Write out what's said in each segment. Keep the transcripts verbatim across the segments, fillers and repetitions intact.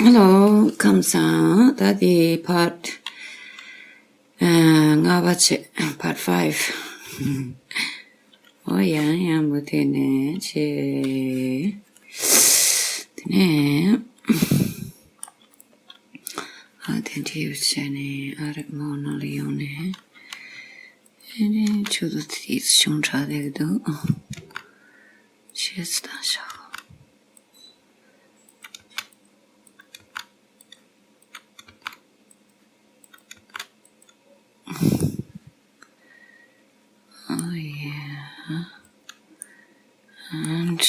Hello, ཁམས་བཟང་། ད་དེ་part ལྔ་པ་བྱས། Part five. ཨོ་ཡང་ཡང་མུ་མཐུད་ནས་བྱས། དེ་ནས་ཨ་དེ་འདྲ་བྱས་ནས་ཨ་རི་མོ་ནང་ལ་ཡོང་ནས་ཨེ་ནས་ཆུ་ཚོད་དེ་ཆུང་དྲགས་བསྡད་ཀྱི་འདུག་ཆས་ཚོ་བཏང་ཤག Oh yeah. And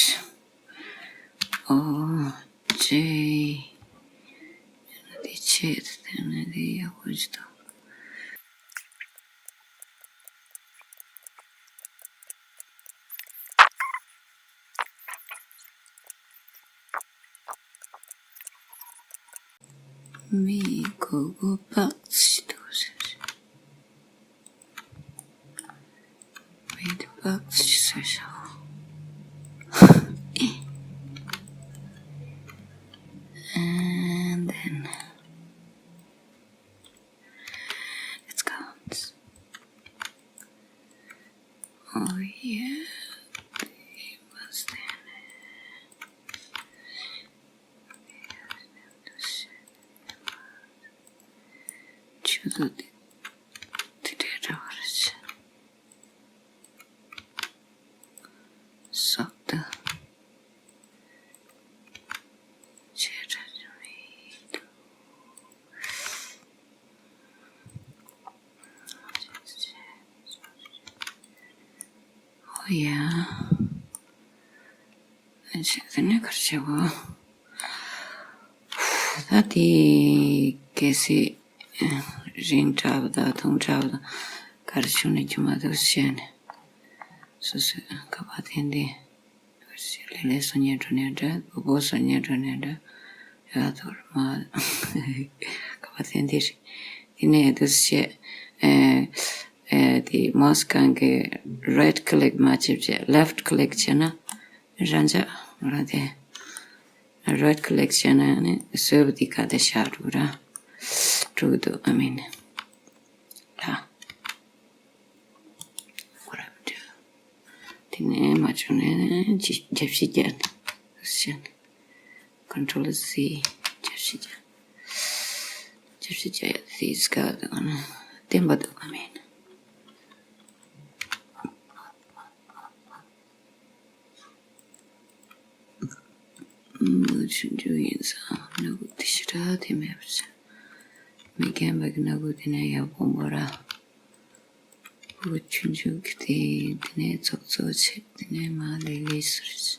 oh, J. དེ་ཆེད་དེ་ནི་དེ་ཡག་པོ་ཞིག་དང་། མི་གོ་གོ་པགས་ཞིག་འདུག་ཟེར། མི་དེ་པགས་ཞིག་ཟེར་ཤག And then it's gone. Oh yeah, they must have. ཆུ་ཚོད་དེ་དེ་འདྲའི་འདྲ་བ་རེད། སོག་ཏུ་ཆེ་དྲགས་ཀྱི་མི་འདུག་ཨོ་ཡ། ཨ་ཅེ་དེ་ནས་ག་རེ་བྱེད་དགོས། ད་དེ་གལ་སྲིད་རིང་དྲགས་པ་དང་ཐུང་དྲགས་པ་དང་ག་རེ་བྱུང་ནས་ཀྱི་མ་གཏོགས་བཤད་ནས་སོ་སོའི་ཁ་པར་འཐེན་ཏེ། ལེ་ལེ་སོ་ཉལ་འགྲོ་ནས་འདྲ། བུ་བུ་སོ་ཉལ་འགྲོ་ནས་འདྲ། ཡ་ཐོར་མ། ཁ་པར་འཐེན་ཏེ་རེད། དེ་ནས་འདུག་སེ་བྱས། ཨེ་ཨེ་དེ་མོས་གང་གི་right click མ་བྱེད་བྱས་left click བྱས་ན་རང་འཇགས་རང་དེ། Right click བྱས་ན་ནི་བཟོས་པ་དེ་ག་དེ་ཤར་འགྲོ་ར། འགྲོ་གི་འདུག་ཨ་མིན། ལ། ཁོ་ར་མི་འདྲ། དེ་ནས་མ་བྱུང་ནས་ཅི་རྒྱབ་ཤིག་རྒྱག་ནས་ཟེར་ནས། Control Z རྒྱབ་ཤིག་རྒྱག་རྒྱབ་ཤིག་རྒྱག་ཡ་དེ་ཟིག་ག་དུ་ན་བརྟན་པ་འདུག་ག་མེད་ན། མི་ཆུང་ཆུང་ཡིན་ཙང་སྣ་ཁུག་དེ་ཞེ་དྲག་དེ་མེད་པ་བྱས། མི་རྒན་པ་གི་སྣ་ཁུག་དེ་ནས་ཡག་པོ་འབོར་ར། བུ་ཆུང་ཆུང་གི་དེ་དེ་ནས་ཚོགས་གཙོ་བྱས་དེ་ནས་མ་ལེ་ལེ་ཟེར།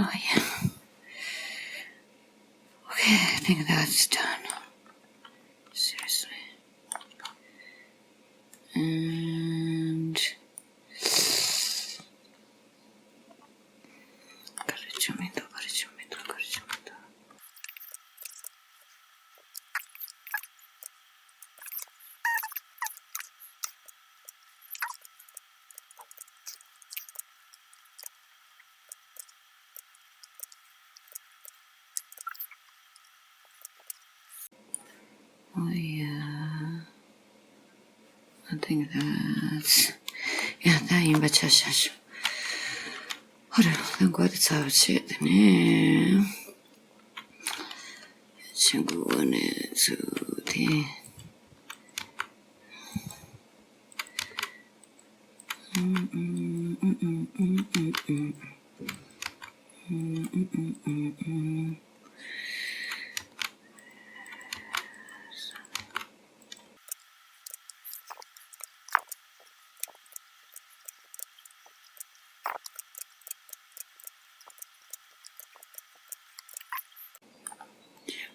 Oh yeah. Okay, I think that's done. Seriously. And Oh yeah. I think that's, yeah, ད་ཡིན་པ་ཆ་བཞག་ཤོག་ཧོ་རེ། ད་མགོ་དེ་ཚ་བ་བྱས་དེ་ནས་ཆེན་པོ་ནས་ཚུར་དེ།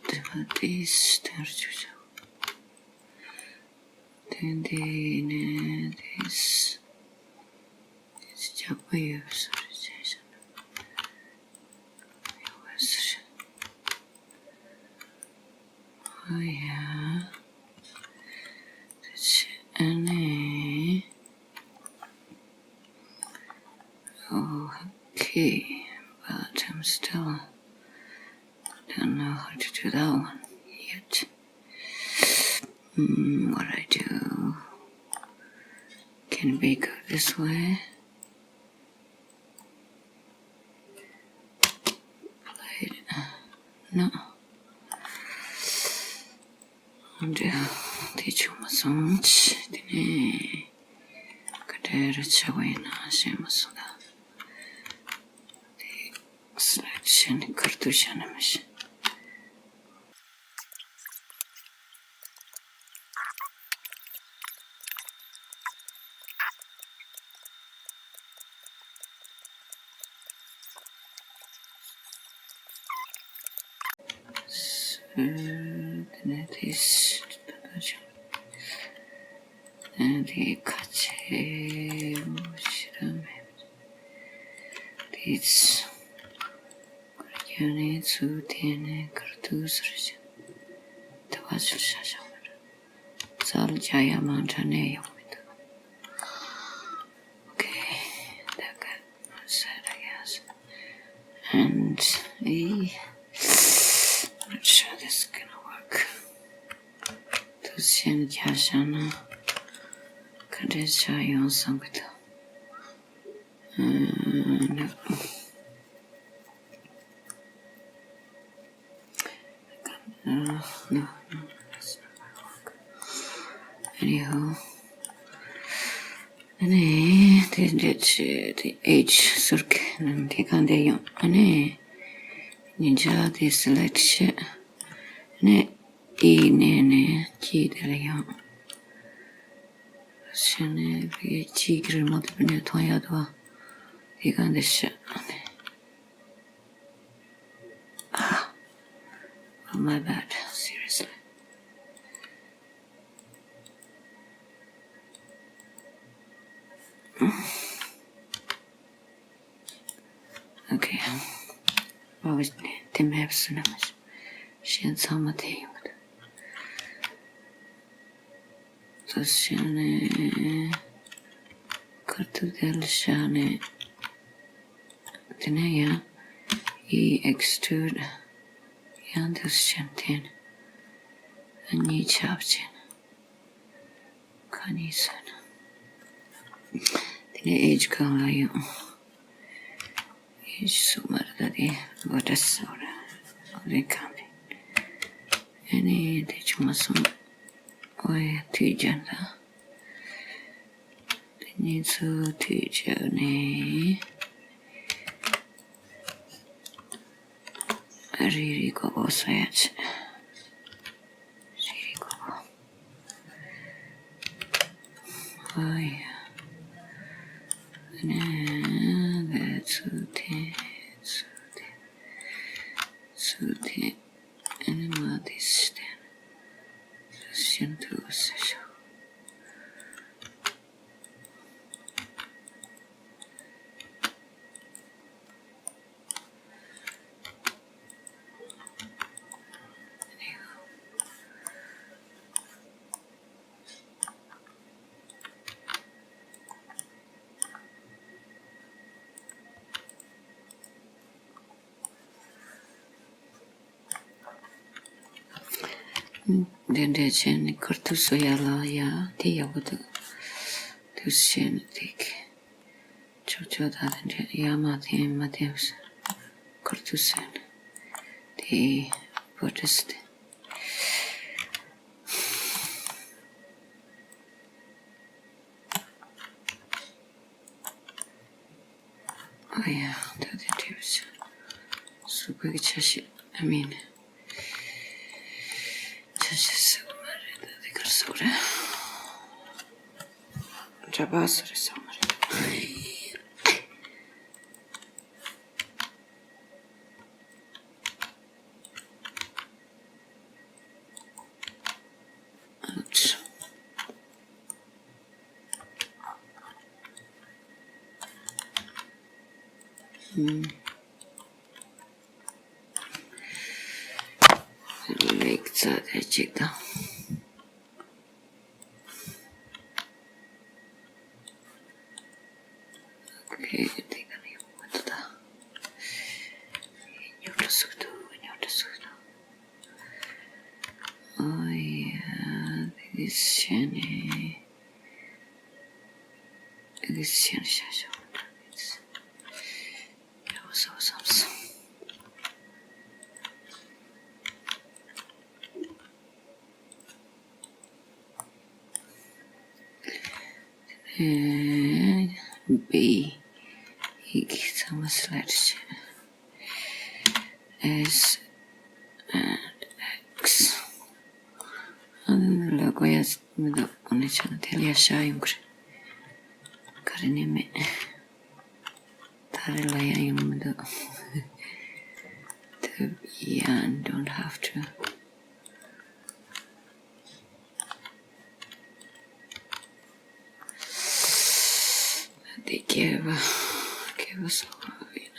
དེ་ལ་ཏིས་དེར་བཅུག་བྱ། དེ་འདི་ནས་ཏིས་ཏིས་རྒྱག་པ་ཡོད་ས་རེད་ཅེས་བྱ་ན་ཡོད་པ་ཟེར། ཨ་ཡ། དེ་བྱས་ཨ་ནི། Okay, but I'm still don't know how to do that one yet. Mm, what I do? Can we go this way? Play it. No. འདྲ། དེ་བྱུང་མ་སོང་། དེ་ནས་ག་འདྲ་རེ་བྱ་བ་ཡིན་ན་ཤེས་མ་སོང་ད། དེ་སི་ལེག་ཊི་བྱས་ནས་ཁར་ཐུག་བྱས་ན་མི་ཤེས། དེ་ནས་དེ་ད་ལྟ་བྱུང་། དེ་ནས་དེ་ཁ་ཆེ་མོ་ཞེ་དྲག་མེད། དེ་ཁར་རྒྱག་ནས་ཚུར་དེ་ནས་ཁར་ཐུག་ཟེར་བྱས། དེ་བ་ཚུར་བྱ་བྱ་མ་རེད། ས་ལ་རྒྱག་ཡ་མ་འདྲ་ནས་ཡོང་མི་འདུག Okay, that got set, I guess. And eh, not sure this is gonna work. དུ་ཤན་རྒྱག་བཞག་ན་ག་འདྲས་ཆགས་ཡོང་བསམ་གི་འདུག་ཨ། No. Uh, no, no, no, that's not gonna work. Anyhow. ཨ་ནི་དེ་འདྲ་བྱས་དེ་ཨེ་ཇི་ཟུར་གི་ནང་དེ་གང་བསྡད་ཡོང་། ཨ་ནི་ཉིན་ཆ་དེ་སི་ལེག་ཊི་བྱས། ཨ་ནི་ཨི་ནས་ནས་ཀྱི་དེ་ལ་ཡོང་། བྱས་ནས་དེ་ཀྱི་གི་རི་མོ་དེ་བུད་ནས་མཐོང་ཡག་འདུག་དེ་གང་བསྡད་བྱས། ཨ་ནི། Ah, oh, my bad. Seriously. Okay. What was the maps and numbers? She had some of the དེ་བྱས་ནས་ཁར་ཐུག་དེ་ལ་བཞག་ནས། དེ་ནས་ཡང་ཨི་ཨེག་སི་ཊུ་ཌི་ཡང་དེ་བྱས་ནས་དེ་ནས་གཉིས་ཆགས་བྱས་ནས་ཁ་གཉིས་བཟོས་ནས། དེ་ནས་ཨེ་ཇི་གང་ལ་ཡོང་། ཨེ་ཇི་སུ་མ་རེད་ད། དེ་བྷར་ཊེག་སི་ཨོ་རེད། ཨོ་རེད་གང་རེད། ཨ་ནི་དེ་བྱུང་མ་སོང་། ཨོ་ཡ་དུས་རྒྱུན་ད། དེ་གཉིས་ཚུར་དུས་རྒྱུན་ནས་རེ་རེ་གོ་གོ་ས་ཡ་ཆེ། རེ་རེ་གོ་གོ། ཨོ་ཡ། ཨ་ནི་ཚུར་དེ་ཚུར་དེ་ཚུར་དེ། ཨ་ནི་མ་དེ་སི་ཏན་ཤིན་ཏུ་ཟེར་ཤོག་འདི་འདྲས་བྱས་ནས་ཁར་ཐུག་བཟོ་ཡ་ལ་ཡ་དེ་ཡག་པོ་འདུག་དུས་བྱས་ནས་དེ་གི་ཆོག་ཆོག་ད་དེ་འདྲས་ཡ་མ་འཐེན་མ་འཐེན་ཁར་ཐུག་བཟོས་ནས་དེ་བོ་ཏྲིས་དེ། ཨ་ཡ། ད་དེ་འདྲས་བྱས། གཟུགས་པོའི་ཆ་ཤས། I mean། ཆ་ཤས་ཟེར་བ་མ་རེད། ད་དེ་གར་སོགས་རེད། འདྲ་པ་སོགས་རེད་སོགས་མ་རེད། ལེགས་ཙ་དེ་གཅིག་དང་། ཁེ་དེ་ག་ནས་ཡོང་གི་འདུག་ད། ཉོ་སྒྲ་ཟུག་འདུག་ཉོ་སྒྲ་ཟུག་འདུག་ཨོ་ཡ། དེ་གི་ཤེས་ནས། དེ་གི་ཤེས་ནས་ཤ་ཤ་འདྲ་གི། ཡག་པོ་བཟོ་བསམ་སོང་། B ཡི་གེ་ཚང་མ་སི་ལེག་ཊི་བྱས། S and X ཨ་ནི་ལ་གོ་ཡ་མི་འདུག་ཨ་ནི་ཆ་ན་དེ་ལ་ཡ་ཤ་ཡོང་གི་རེད། ག་རེ་ནས་མེད། ད་རེ་ལ་ཡ་ཡོང་མི་འདུག་ཐུབ་ཡ། Don't have to དེ་སྐྱེ་བ་སྐྱེ་བ་སོགས་ཡིན་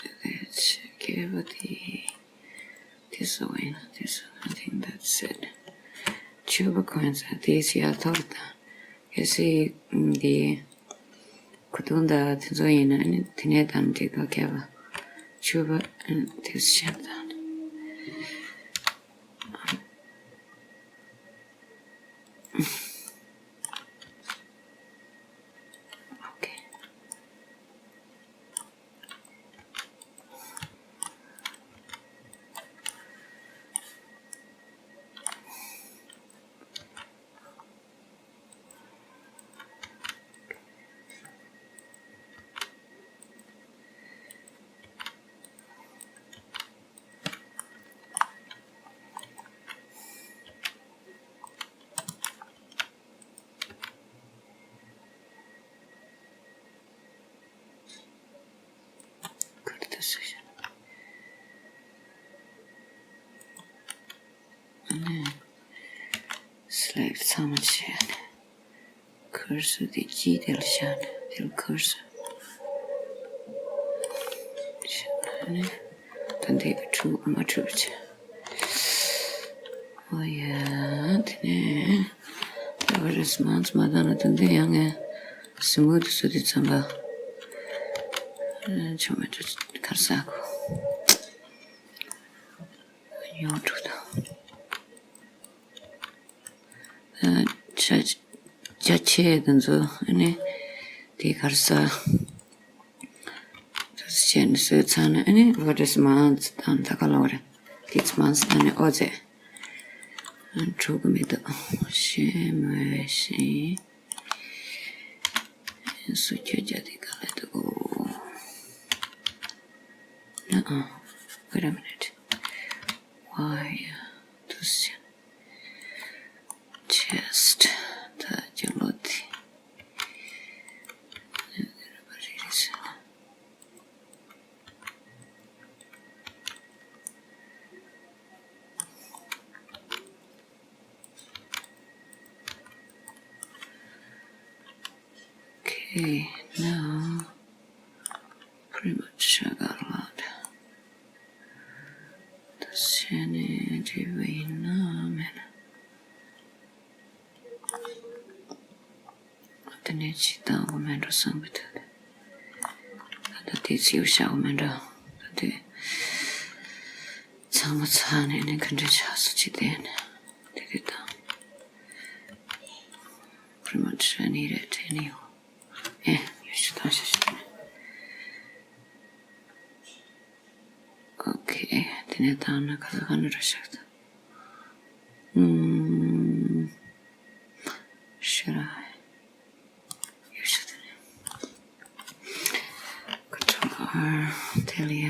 ན། དེ་སྐྱེ་བ་དེ་དེ་སོགས་ཡིན་ན། དེ་སོགས། I think that's it. ཕྱུ་པ་གོན་ས་དེ་ཡ་ཐོར་དང་། གལ་སྲིད་འདི་ཁུ་ཐུང་དང་དེ་ཚོ་ཡིན་ན་ནི་དེ་ནས་དང་འགྲིག་ག་སྐྱེ་བ་ཕྱུ་པ་དེ་ཤར་དང་། Okay. ཁུར་དུ་སུ་བཞིན། ཨ་ནི་སི་ལེག་ཊི་ཚང་མ་བྱས་ནས། ཁུར་སུ་དེ་ཅི་དེ་ལ་བཞག་ནས་དེ་ལ་ཁུར་སུ་བཞག་ནས། ད་འདི་འཁྲུག་མ་འཁྲུག་བྱས། ཨོ་ཡ། དེ་ནས་ད་བར་རེས་མང་ཙམ་མ་བཏང་ན། ད་འདི་ཡང་ངས་སི་མུ་ཐི་བཟོ་དུས་ཙམ་པ། ཆུ་མ་ཆུ་ཁར་ས་གོ་ཡོང་འགྲོ་དང་། ཆ་ཆ་ཆེ་དེ་ཚོ་ཨ་ནི་དེ་གར་ས་དེ་ཚོ་བྱས་ནས་བཟོས་ཚར་ན། ཨ་ནི་བར་རེས་མང་ཙམ་བཏང་། ད་ག་ལོ་རེད། དེ་ཚོ་མང་ཙམ་བཏང་ནས་ཨོ་ཙེ་འགྲོ་གི་མི་འདུག་ཤེས་མོ་ཤེས། སུ་ཁྱོད་རྒྱ་དེ་ག་ལ་འདུག་ཨ་ཨ། Wait a minute. Why? དུ་ཟེར། Chest. ད་ཅི་ལོ་དེ། Okay, now pretty much I got a lot. ད་བྱས་ནས་འབྲས་བུ་ཡིན་ན་མེད་ན། དེ་ནས་ཅི་བཏང་དགོས་མེད་འགྲོ་བསམ་གི་འདུག་ད་དེ་ཚིག་བཞག་དགོས་མེད་འགྲོ། ད་དེ་ཚང་མ་ཚར་ནས་ནི་ག་འདྲ་ཆགས་སོང་ཅི་བལྟས་ནས་དེ་དེ་དང་། Pretty much I need it anyway. ཨེ། ཡོད་ཤི་དང་ཤི་ཤི་དང་། Okay. དེ་ནས་བཏང་ན་ག་ས་ག་ནས་འགྲོ་ཤག་ད། ཨུམ། ཤི་ར། ཡོད་ཤི་དེ་ནས། Control R. དེ་ལ་ཡ།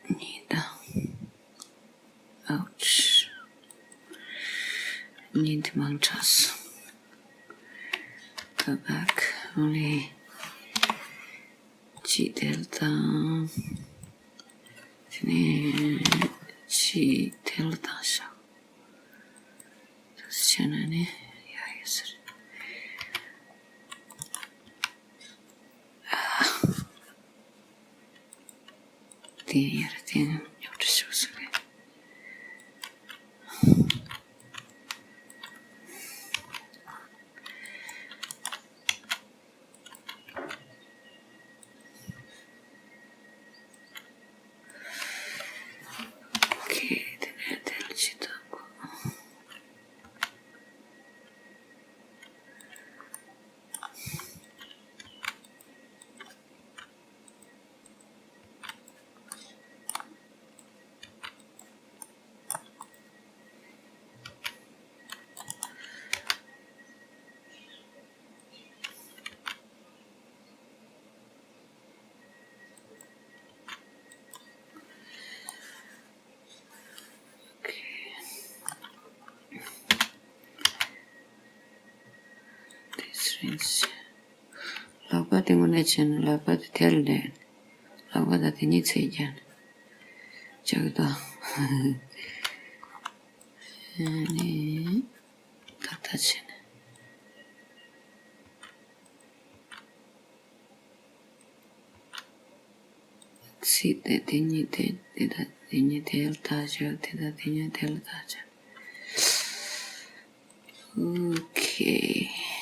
གཉིས་དང་། Ouch. གཉིས་འདི་མང་དྲགས། Go back. Only གཅིག་དེ་ལ་བཏང་། དེ་ནས་གཅིག་དེ་ལ་བཏང་ཤག་དུ་བྱས་ན་ནི་ཡག་ཡོད་ས་རེད། དེ་ཡར་བརྟེན་ཉོག་དྲ་ཤོག་ཟེར་གི། ལག་པ་དེ་དངོས་གནས་བྱས་ན་ལག་པ་དེ་དེ་ལ་ལས། ལག་པ་དང་དེ་གཉིས་ཚད་རྒྱག་ནས་བྱ་གི་དང་། ཨ་ནི་ཏག་ཏག་བྱས་ནས། ཚིག་དེ་དེ་གཉིས་དེ་དེ་དང་དེ་གཉིས་དེ་ལ་ཐག་བཅད། དེ་དང་དེ་གཉིས་དེ་ལ་ཐག་བཅད། ཨོ་ཁེ།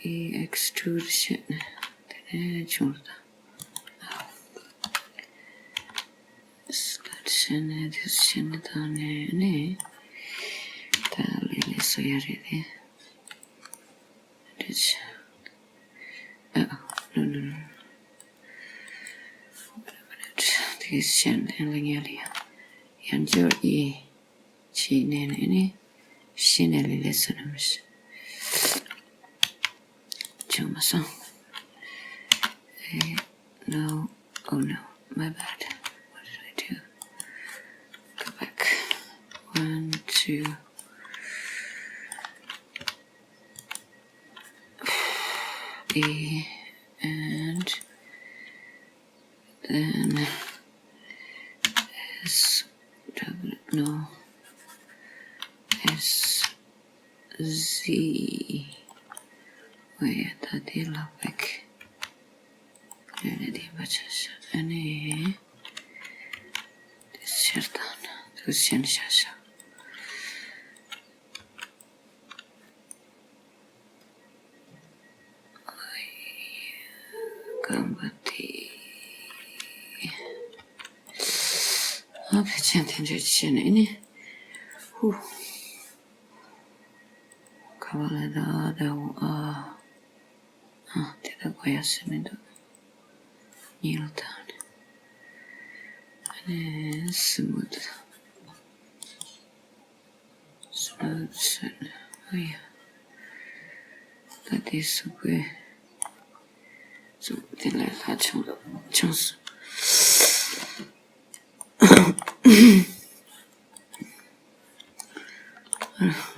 ཨེ། ཨེགསི་ཊུ་ཌི་ཤན་དེ་ནས་བྱུང་ར། ད་སི་ལེག་ཤན་ནས་དེ་ཤན་ནས་བཏང་ནས་ནི་ད་ལས་ལས་སོ་ཡ་རེད་དེ། དེ་ཆ་ཨ། ནོ་ནོ་ནོ། དེ་ཤན་ནས་ལ་ཉལ་ཡ། ཡང་འབྱོར་ཨེ། ཕྱི་ནས་ནས་ནི་ཕྱི་ནས་ལས་ལས་སུ་ནམ་ཞིག་བྱུང་མ་སོང་། ཨེ། No. Oh no, my bad. What did I do? Go back. One, two, A, and then S W, no, S Z. ཨོ་ཡ། ད་དེ་ལག་པ་གི་ལས་ལས་དེ་མ་ཆ་ཤ། ཨ་ནི་དེ་ཤར་དང་ན་དུ་ཤན་ཤ་ཤ། རྐང་པ་དེ། ཨ། ཕལ་ཆེར་དེ་འདྲ་བྱས་ནས་ནི། ཧུ། ཁ་བ་ལ་ད་ད་འོ་ཨ། ཨ། དེ་ད་གོ་ཡ་སེ་མི་འདུག་ཉིལ་དང་ནི། ཨ་ནི་སི་མུ་ཐི། སི་མུ་ཐི་ཟེར་ནས། ཨ་ཡ། ད་དེ་སུ་གོས། སུ་དེ་ལས་ལྷ་ཆུང་ཆུང་སུ།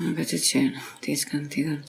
ཨ། ག་ཚོད་བྱས་ན་དེ་སྐམ་དེ་གམ།